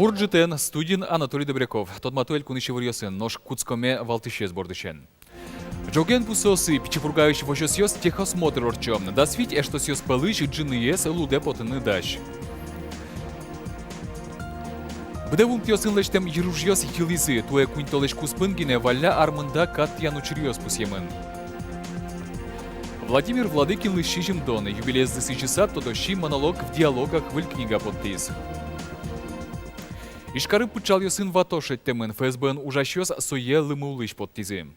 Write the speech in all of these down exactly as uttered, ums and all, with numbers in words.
Бур ӝытэн! Студиын Анатолий Добряков. Тодмато элькунысь иворъёсын, нош кутскоме валтӥсез бордысен. Ӝоген бусыосы. Пичи Пургаысь возёсъёс техосмотр ортчо. Дас вить эштосъёс пӧлысь ӝыныез лудэ потыны дась. Быдэ вуымтэосын лэсьтэм йыружъёс йылӥзы. Туэ куинь толэзь куспын гинэ валля ар мында кат тӥян учыръёс пусъемын. Владимир Владыкинлы сизьымдон. Юбилеезлы сӥзьыса тодосчи «Монолог в диалогах» выль книга поттӥз. Ижкарын пыӵалъёсын вато шедьтэмын. ФСБ-ын ужасьёс сое лымы улысь поттӥзы.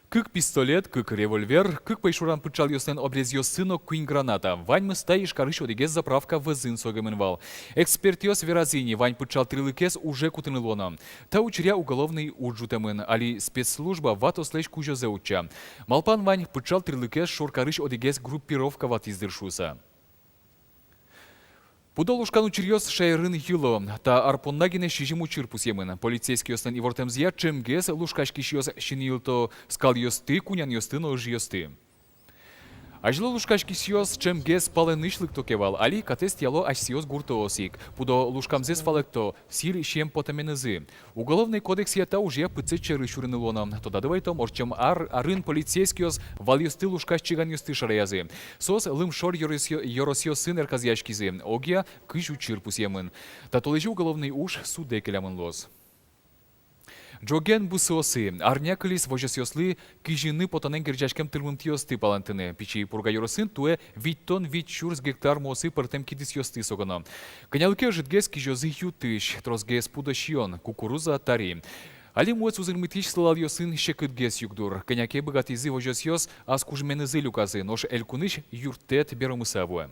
Кык пистолет, кык револьвер, кык пӧйшуран пыӵалъёслэн обрезъёссы но куинь граната. Ваньмыз та Ижкарысь одӥгез заправка вӧзын согемын вал. Экспертъёс веразы ини, вань пыӵал тӥрлыкез уже кутыны луоно. Та учыръя уголовный уж ӝутэмын. Али спецслужба ватослэсь кузёзэ утча. Малпан вань, пыӵал тӥрлыкез шоркарысь одӥгез группировка ватӥз дыр шуыса. Пудо лушкан учыръёс шаерын йыло. Та ар понна гинэ сизьым учыр пусъемын. Полицейскийёслэн ивортэмзыя, ӵемгес лушкаськисьёс синйылто скалъёсты, кунянъёсты но ыжъёсты. Азьло лушкаськисьёс ӵемгес палэнысь лыкто ке вал, али катэз тӥяло асьсэос гуртоос ик. Пудо лушкамзэс валэкто сӥль сием потэменызы. Уголовный кодексъя та ужъя пытсэт сьӧры сюрыны луоно. Тодады вайытом, ортчем ар-, арын полицейскийёс валъёсты лушкась чиганъёсты шараязы. Соос лымшор ёросъё-, ёросъёсын эрказъяськизы. Огъя кызь учыр пусъемын. Та толэзе уголовный уж судэ келямын луоз. Ӝоген бусыосы. Арня кылиз возёсъёслы кизьыны потонэн герӟаськем тырмымтэосты палэнтыны. Пичи Пурга ёросын туэ витьтон вить сюрс гектар муосы пӧртэм кидысъёсты согоно. Кӧнялы ке ӧжытгес кизёзы ю-тысь, тросгес пудо сиён, кукуруза, тари. Али муэс узырмытӥсь сылалъёсын секытгес югдур. Кӧня ке быгатӥзы возёсъёс, ас кужменызы люказы, нош элькунысь юрттэт беромыса вуэ.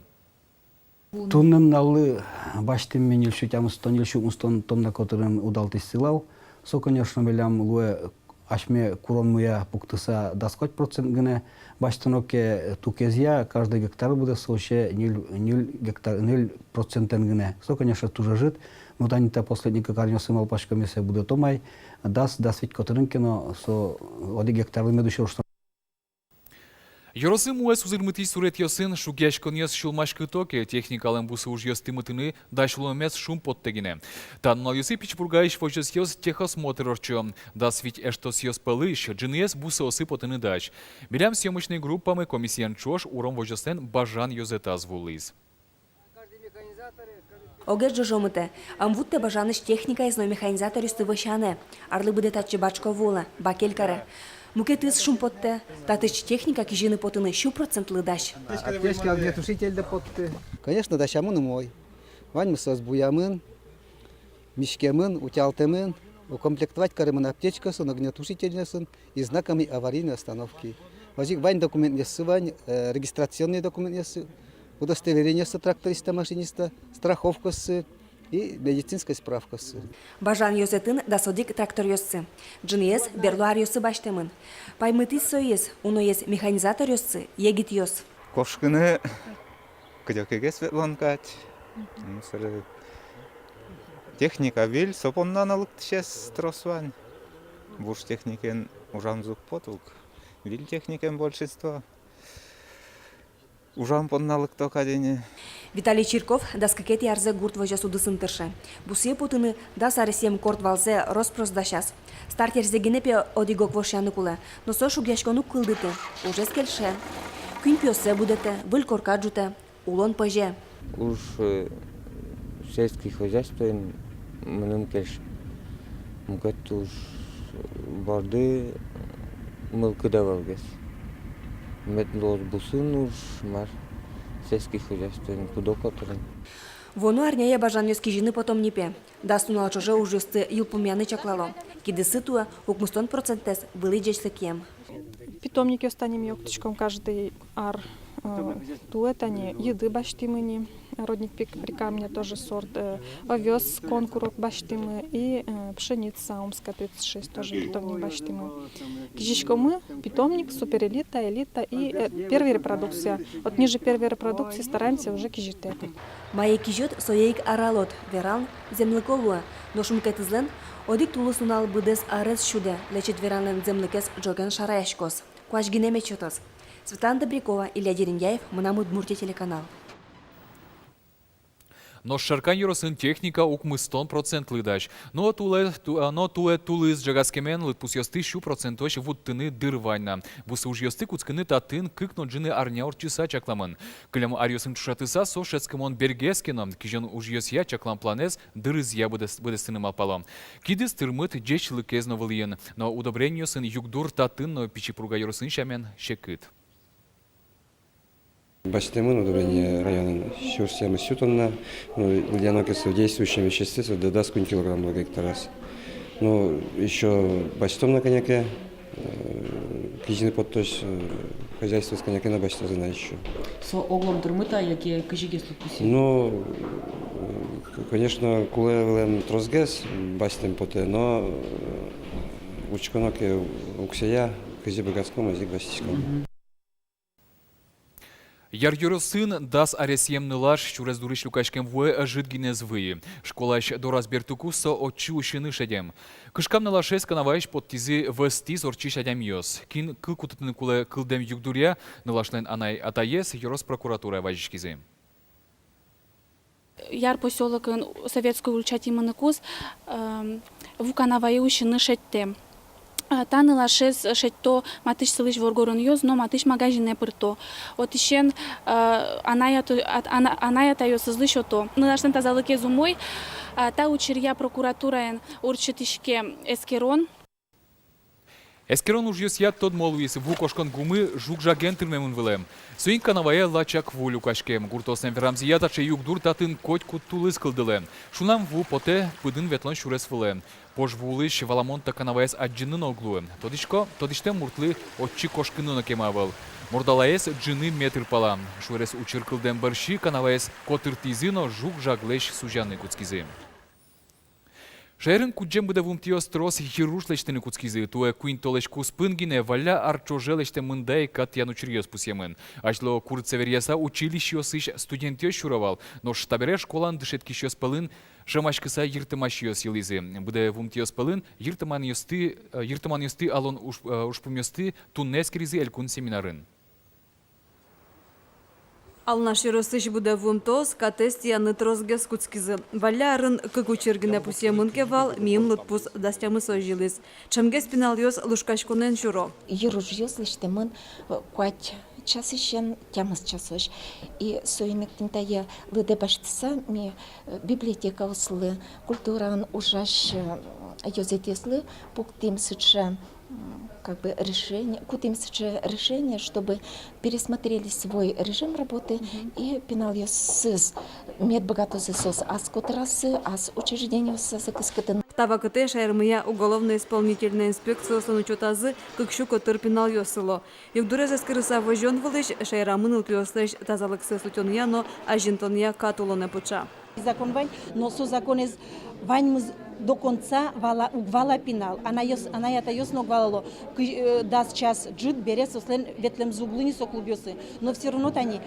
Туннэ нуналлы басьтӥмы ньыль сю тямыстон, ньыль сю укмыстон тонна котырын удалтӥсь сылал. Со, конечно, милям луэ асьме куронмыя пуктыса дас куать процент гинэ. Басьтоно ке тукезъя, каждый гектар быдэ со усе ньыль, ньыль гектар, ньыль процентэн гинэ. Со, конечно, туж ӧжыт. Но тани та последний кык арняосы малпаськом, если будэтом ай дас, дас вить котырын ке но, со одӥг гектарлы мед усе уж. Ёросы муэс узырмытӥсь суретъёсын шугъяськонъёс сюлмаськыто ке, техникалэн бусы ужъёсты мытыны дась улэмез шумпоттэ гинэ. Та нуналъёсы Пичи Пургаысь возёсъёс техосмотр ортчо. Дас вить эштосъёс пӧлысь ӝыныез бусыосы потыны дась. Милям съёмочной группамы комиссиен ӵош уром возёслэн бажан ёзэтаз вуылӥз. Огез ӝожомытэ, ӧм вуттэ бажанысь техникаез но механизаторъёсты вӧсянэ. Арлы быдэ татчы бачко вуылэ, бакель каре. Мукетыз шумпоттэ: татысь техника кизьыны потыны сю процентлы дась. Аптечка, огнетушительды потты. Конечно, дасямын умой. Ваньмыз соос буямын, миськемын, утялтэмын, укомплектовать каремын аптечкаосын, огнетушительёсын и знаками аварийной остановки. Озьы ик вань документъёссы вань, э, регистрационный документъёссы, удостоверениоссы тракториста, машиниста, страховкаоссы и медицинской справкаоссы. Бажан ёзэтын дас одӥг тракторъёссы. Ӝыныез берло аръёсы басьтэмын. Паймытӥз соиз уноез механизаторъёссы егитъёс. Кошкыны кыдёкегес ветлон кадь. Мгм. М, сыре техника виль, со понна но лыктӥсез трос вань. Вуж техникен ужамзы уг поты ук. Виль техникен большинство. Ужам понна лыкто кадь ини. Виталий Чирков дас кыкетӥ арзэ гурт возёс удысын тырше. Бусые потыны дас аресъем корт валзэ рос-прос дасяз. Стартерзэ гинэ, пе, одӥг-ог вошъяны кулэ, но со шугъяськон уг кылдыты. Ужез кельше. Куинь пиоссэ будэтэ, выль корка ӝутэ. Улон пӧзе. Уж, э, сельский хозяйствоен мыным кельше. Мукет уж борды мылкыд ӧвӧлгес. Мед луоз бусын уж, мар, сельский хозяйствоен, пудо котырын. Вуоно арняе бажанъёс кизьыны потом ни, пе. Дас нунал ӵоже ужъёсты йылпумъяны чаклало. Кидыссы туэ укмыстон процентэз вылӥ ӟечлыкъем. Питомникъёс тани ми октӥськом каждый ар, э, туэ тани йыды басьтӥмы ни, родник Прик-, Прикамня тоже сорт, э, овёс Конкур ог басьтӥмы и, э, пшеница Омская тридцать шесть тоже питомник басьтӥмы. Кизиськомы питомник, суперэлита, элита и, э, первая репродукция. Вот ниже первой репродукции стараемся уже кизьытэк. Мае кизёд, сое ик аралод, веран зэмлыко луэ. Нош мукетызлэн одӥг тулыс нунал быдэс арез сюдэ, лэчыт веранлэн зэмлыкез ӝоген шараяськоз. Куазь гинэ мед сётоз. Светлана Добрякова, Илья Дерендяев, «Мынам Удмуртие» телеканал. Нош Шаркан ёросын техника укмыстон процентлы дась. Но туэ, ту-, а, но туэ тулыс ӝегаськемен лыдпусъёсты сю процентозь вуттыны дыр вань на. Бусы ужъёсты кутскыны татын кык но ӝыны арня ортчыса чакламын. Кылем аръёсын ӵошатыса, со шӧдскымон бергес ке но, кизён ужъёсъя чаклам планэз дырызъя быдэс-, быдэстыны малпало. Кидыс тырмыт ӟечлыкез но вылӥын, но удобрениосын югдур татын но Пичи Пурга ёросын сямен секыт. Басьтэмын удобрение районын сюрс тямыс сю тонна, но лыдъяно ке со в действующем веществе, со дас куинь килограмм луэ гектараз. Но ещё басьтом на кӧня ке, э, кизьыны поттозь, э, хозяйствоос кӧня ке но басьтозы на ещё. Со огъя тырмыт-а, яке кызьы ке лыдпусъя? Ну, э, конечно, кулэ вылэм тросгес басьтэм потэ, но, э, учконо ке уксёя, кызьы быгатӥськом, озьы ик басьтӥськом. Мгм. Яр ёросын дас аресъем нылаш сюрес дурысь люкаськем вуэ ӧжыт гинэ ӧз выйы. Школаысь дораз бертыкуз со отчы усьыны шедем. Кышкам нылашез канаваысь поттӥзы вӧзтӥз ортчись адямиос. Кин кыл кутытыны кулэ кылдэм югдуръя, нылашлэн анай-атаез ёрос прокуратурае вазиськизы. Яр посёлокын Советской ульчатӥ мыныкуз, эм, ву канавае усьыны шедьтэм. Э, та нылашез шедьто матысь сылӥсь воргоронъёс но матысь магазинэ пырто. Отысен, э, анай-ато-, ат-, ана-, анай-атайёсызлы сёто. Нылашлэн тазалыкез умой, а, та учыръя прокуратураен ортчытӥське эскерон. Эскерон ужъёсъя тодмо луиз: ву кошкон гумы жуг-жаген тырмемын вылэм. Соин канавае лачак ву люкаськем. Гуртоослэн верамзыя, таӵе югдур татын котькуд тулыс кылдылэ. Шунам ву потэ пыдын ветлон сюрес вылэ. Пож ву улысь валамон та канаваез адӟыны но уг луы. Тодӥсько, тодӥсьтэм муртлы отчы кошкыны но кема ӧвӧл. Мурдалаез ӝыны метр пала. Шуэрес учыр кылдэм бӧрсьы канаваез котыртӥзы но жуг-жаглэсь сузяны кутскизы. Шаерын кудӟем быдэ вуымтэос трос йыруж лэсьтыны кутскизы. Туэ куинь толэзь куспын гинэ валля ар ӵоже лэсьтэм мында ик кат тӥян учыръёс пусъемын. Азьло курытсэ веръяса училищеосысь студентъёс сюро вал, нош табере школаын дышетскисьёс пӧлын шӧмаськыса йыртэмасьёс йылӥзы. Быдэ вуымтэос пӧлын йыртэманъёсты, э, йыртэманъёсты алон уж-, э, ужпумъёсты туннэ эскеризы элькун семинарын. Алнаш ёросысь быдэ вуымтэос катэз тӥяны тросгес кутскизы. Валля арын кык учыр гинэ пусъемын ке вал, миым лыдпус дас тямысозь йылӥз. Ӵемгес пиналъёс лушкаськонэн сюро. Йыружъёс лэсьтэмын, э, куать часысен тямыс часозь. И соин ик тӥни тае лыдэ басьтыса, ми, э, библиотекаослы, культураын ужась, э, ёзэтъёслы пуктӥм сыӵе, м, как бы решение, кутӥм сыӵе решение, чтобы пересмотрели свой режим работы. Мгм. И пиналъёсыз мед быгатозы соос ас котырасы, ас учреждениосазы кыскытыны. Та вакытэ шаермыя уголовно-исполнительной инспекциослэн учётазы кык сю котыр пиналъёс сыло. Югдурез эскерыса возён вылысь, шаерамы нылпиослэсь тазалыксэс утёнъя но азинтонъя кат улонэ пыӵа. Закон вань, но со законэз ваньмыз до конца вала, уг вала пинал. Анайёс, анай-атайёс но уг валало, кы-, э, дас час ӝыт бере соослэн ветлэмзы уг луы ни со клубъёсы. Но всё равно тани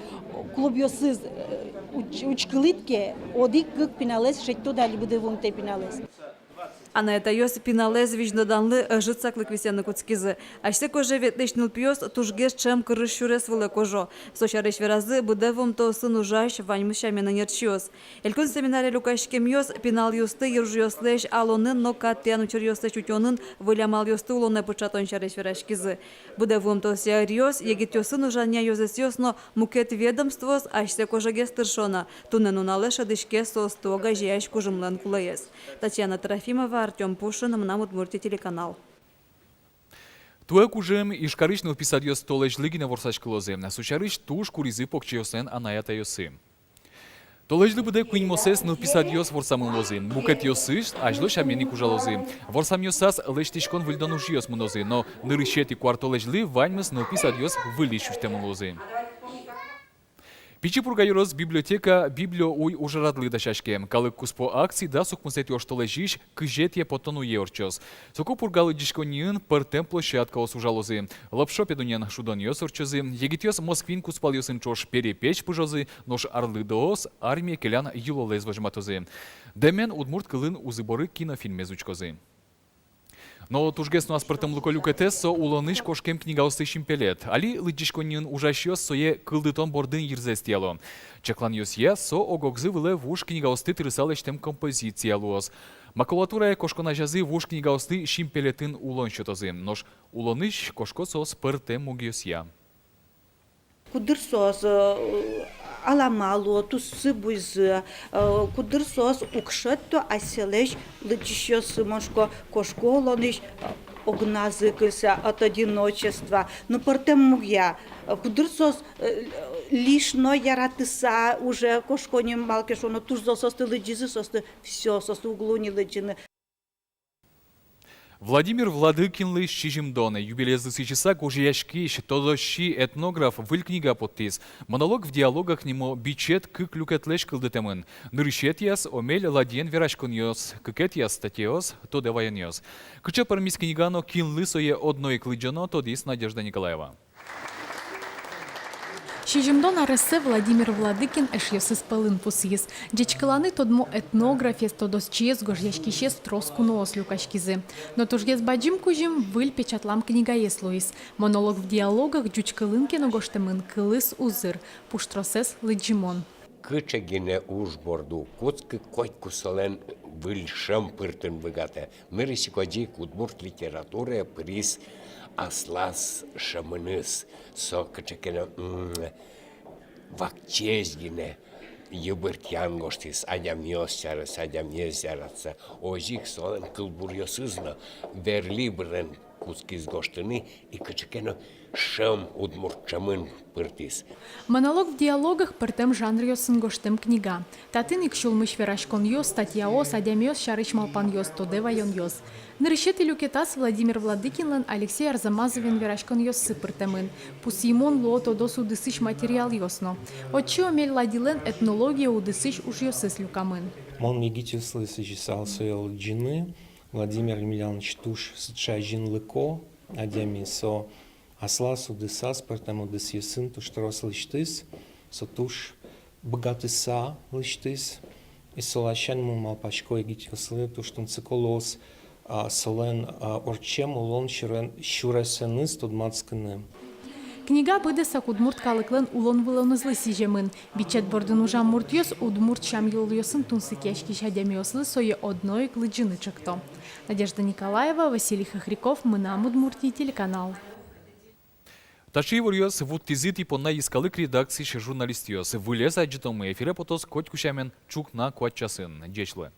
клубъёсыз, э, уч-, учкылӥд ке, одӥг-кык пиналэз шедьтод али, быдэ вуымтэ пиналэз. Анай-атайёс пиналэз визьноданлы ӧжыт саклык висъяны кутскизы. Асьсэ кожазе ветлӥсь нылпиос тужгес ӵем кырыж сюрес вылэ кожо. Со сярысь веразы быдэ вуымтэосын ужась ваньмыз сямен ӧнерчиос. Элькун семинаре люкаськемъёс пиналъёсты йыружъёслэсь алонын но кат тӥян учыръёслэсь утёнын выль амалъёсты улонэ пыӵатон сярысь вераськизы. Быдэ вуымтэосъя ӧръёс, егитъёсын ужанъя ёзэсъёс но мукет ведомствоос асьсэ кожагес тыршо на. Туннэ нуналэ шӧдӥське соосты огазеясь кужымлэн кулэез. Татьяна Трофимова, Артём Пушин, «Мынам Удмуртие» телеканал. Туэ кужым Ижкарысь нылпи садъёс толэзьлы гинэ ворсаськылозы. Со сярысь туж куризы покчиослэн анай-атайёссы. Толэзьлы быдэ куиньмосэз нылпи садъёс ворсамын луозы. Мукетъёсыз азьло сямен ик ужалозы. Ворсамъёсаз лэсьтӥськон-выльдон ужъёс мынозы, но нырысетӥ куартолэзьлы ваньмыз нылпи садъёс выльысь усьтэмын луозы. Пичи Пурга ёрос библиотека «Библиоуй» ужрадлы дасяське. Калык куспо акци дас укмысэтӥ оштолэзьысь кызетӥе поттон уе ортчоз. Соку Пурга лыдӟиськонниын пӧртэм площадкаос ужалозы. Лопшо Педунен шудонъёс ортчозы. Егитъёс Москвин кузпалъёсын ӵош перепеч пыжозы, нош арлыдоос армие келян йылолэз возьматозы. Дэмен удмурт кылын «Узы-боры» кинофильмез учкозы. Но тужгес нуаз пӧртэмлыко люкетэз — со улонысь кошкем книгаосты синпелет. Али лыдӟиськонниын ужасьёс сое кылдытон бордын йырзэс тӥяло. Чакланъёсъя, со ог-огзы вылэ вуж книгаосты тырыса лэсьтэм композиция луоз. Макулатурае кошкон азязы вуж книгаосты синпелетын улон сётозы. Нош улонысь кошко соос пӧртэм мугъёсъя. Кудыр соос, э, алама луо, туссы-буйзы, э, кудыр соос уг шедьто асьсэлэсь лыдӟисьёссы. Мон шуисько, кошко улонысь, э, огназы кыльыса, от одиночества. Ну, пӧртэм мугъя, э, кудыр соос, э, лишь но яратыса уже кошко ни, малы ке шуоно, туж зол соосты лыдӟизы, соосты всё, соосты уг луы ни лыдӟыны. Владимир Владыкинлы сизьымдон. Юбилеезлы сӥзьыса гожъяськись, тодосчи, этнограф выль книга поттӥз. «Монолог в диалогах» нимо бичет кык люкетлэсь кылдытэмын. Нырысетӥяз — Омель Ладиен вераськонъёс, кыкетӥяз — статьяос, тодэ ваёнъёс. Кыӵе пӧрмиз книга но кинлы сое одно ик лыдӟоно, тодӥз Надежда Николаева. Сизьымдон арессэ Владимир Владыкин эшъёсыз пӧлын пусйиз. Ӟечкыланы тодмо этнографез, тодосчиез, гожъяськисез трос куноос люкаськизы. Но тужгес бадӟым кузьым выль печатлам книгаез луиз. «Монолог в диалогах» ӟуч кылын ке но гожтэмын, кылыз узыр, пуштросэз лыдӟымон. Кыӵе гинэ уж борды уг кутскы, котьку солэн выль шӧм пыртыны быгатэ. Нырысь ик озьы ик удмурт литературае пыриз аслаз шӧмыныз. Со кыӵе ке но, м, вакчиесь гинэ йыбыртъян гожтӥз, адямиос сярысь, адямиез яратыса. Озьы ик солэн кылбуръёсыз но верлибрен кутскиз гожтыны, и кыӵе ке но шӧм удмурт шӧмын пыртӥз. «Монолог в диалогах» пӧртэм жанръёсын гожтэм книга. Татын ик сюлмысь вераськонъёс, статьяос, адямиос сярысь малпанъёс, тодэ ваёнъёс. Нырысетӥ люкетаз Владимир Владыкинлэн Алексей Арзамазовен вераськонъёссы пыртэмын. Пусйымон луо тодос удысысь материалъёс но. Отчы Омель Ладилэн этнология удысысь ужъёсыз люкамын. Мон егитъёслы сӥзьысал сое лыдӟыны. Владимир Емельянович туж сыӵе азинлыко адями, со аслаз удысаз, пӧртэм удысъёсын туж трос лэсьтӥз, со туж быгатыса лэсьтӥз. И со ласянь, мон малпасько, егитъёслы туж тунсыко луоз, а, солэн, а, ортчем улон сюрен-, сюресэныз тодматскыны. Книга быдэсак удмурт калыклэн улон-вылонэзлы сӥземын. Бичет бордын ужам муртъёс удмурт сям-йылолъёсын тунсыкъяськись адямиослы сое одно ик лыдӟыны ӵекто. Надежда Николаева, Василий Хохряков, «Мынам Удмуртие» телеканал. Таӵе иворъёс вуттӥзы тӥ понна йӧскалык редакциысь журналистъёс. Вылез адӟытонмы эфире потоз котьку сямен ӵукна куать часын. Ӟеч луэ.